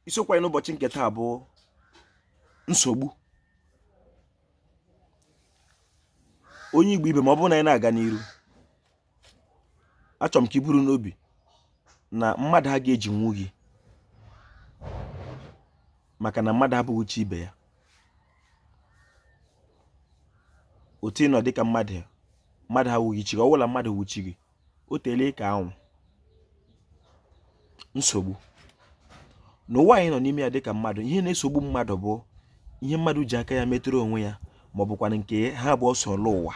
Isiokwu anyị n'ụbọchị nke taa bụ nsogbu. Onye Igbo ibe m, ọ bụrụ na anyị na-aga n'iru, achọrọ m ka i buru n'obi na mmadụ a ga-ejinwu gị, maka na mmadụ abụghị chi ibe ya. Otu ị nọ dịka mmadụ, mmadụ awụghị chi gị. Ọ wụla mmadụ wụ chi gị, o teela ka anwụ. Nsogbu n'ụwa anyị nọ n'ime ya dịka mmadụ, ihe na-esogbu mmadụ bụ ihe mmadụ ji aka ya metụrụ onwe ya, ma ọ bụkwanụ nke ha abụọ so lụ ụwa.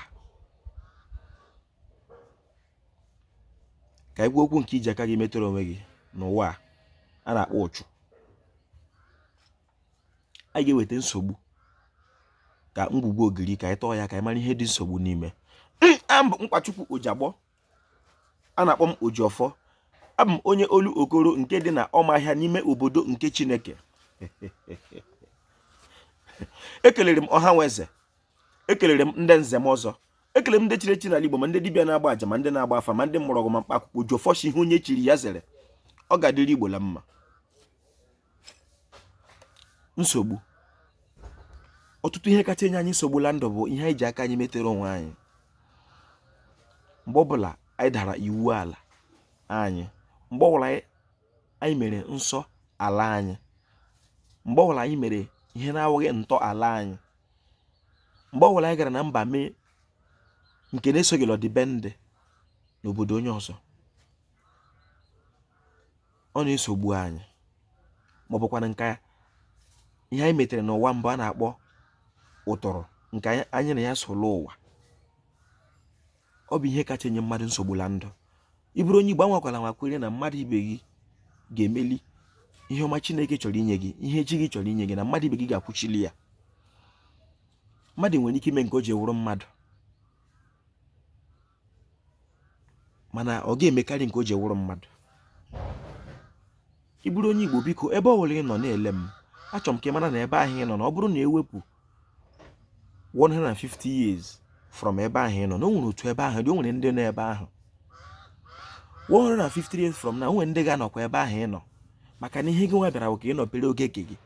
Ka anyị kwuo okwu nke iji aka gị metụrụ onwe gị n'ụwa a na-akpọ ụchụ. Anyị ga-eweta nsogbu ka ngwugwu ogiri, ka anyị tọọ ya, ka anyị mara ihe dị nsogbu n'ime. Abụ m Nkwachukwu Ojiagbọ, a na-akpọ m Ojiọfọ. Abụ m onye Olokoro nke dị na Ọmahịa n'ime obodo nke Chineke. Ekelere m ọha nwe eze, ekelere m ndị nze m ọzọ, ekele m ndị chiri echi n'ala Igbo, ma ndị dibịa na-agba aja, ma ndị na-agba afa, ma ndị mgbọrọgwụ, ma mkpa akwụkwọ. Ojiọfọ si ihe onye chiri ya zere, ọ ga-adịrị Igbo la mma. Nsogbu, ọtụtụ ihe kacha enye anyị nsogbu la ndụ bụ ihe anyị ji aka anyị metere onwe anyị. Mgbe ọbụla anyị dara iwu ala anyị, mgbe ọbụla anyị mere nsọ ala anyị, mgbe ọbụla anyị mere ihe na-awụghị ntọ ala anyị, mgbe ọbụla anyị gara na mba mee nke na-esoghị ọdịbendị n'obodo onye ọzọ, ọ na-esogbu anyị. Ma ọ bụkwanụ nke ihe anyị metere n'ụwa mbụ a na-akpọ ụtọrọ, nke anyị na ya so lụ ụwa, ọ bụ ihe kacha enye mmadụ nsogbu la ndụ. Ị bụrụ onye Igbo, anwakwala nwa kwere na mmadụ ibe gị ga-emeli ihe ọma Chineke chọrọ inye gị, ihe chi gị chọrọ inye gị, na mmadụ ibe gị ga-akwụchili ya. Mmadụ nwere ike ime nke o ji wụrụ mmadụ, mana ọ ga-emekarị nke o ji wụrụ mmadụ. Ị bụrụ onye Igbo, biko, ebe ọ bụla ị nọ na-ele m, achọrọ m ka ị mara na ebe ahụ ị nọ, na ọ bụrụ na ewepụ 150 years from ebe ahụ ị nọ, na o nwere otu ebe ahụ dị, o nwere ndị nọ ebe ahụ. 150 years from now, o nwere ndị ga-anọkwa ebe ahụ ị nọ, maka na ihe gị nwa bịara bụ ka ị nọpere oge nke gị.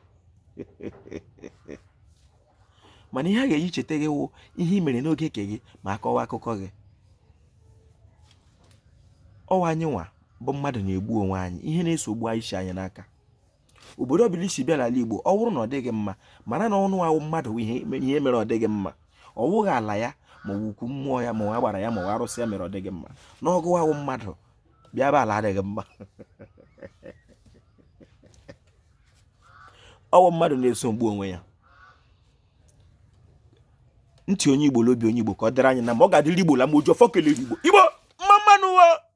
Mana ihe a ga-eji cheta gị wụ ihe ị mere n'oge nke gị, ma akọwa akụkọ gị. Ọwa anyị nwa bụ mmadụ na-egbu onwe anyị. Ihe na-esogbu anyị si anyị n'aka. Obodo ọbụla i si bịa n'ala Igbo, ọ bụrụ na ọ dịghị mma, mara na ọnụ ahụ mmadụ ihe mere ọ dịghị mma. Ọ wụghị ala ya, ma ọ bụ ukwu mmụọ ya, ma ọ agbara ya, ma ọ arụsị ya mere ọ dịghị mma. N'ọgụ ahụ mmadụ bịa be ala adịghị mma, ọwụ mmadụ na-esogbu onwe ya. Ntị onye Igbo l'obi onye Igbo, ka ọ dịrị anyị na mma. Ọ ga-adịrị Igbo la mma. Ojiọfọ kelere Igbo. Igbo mma mma nụ o.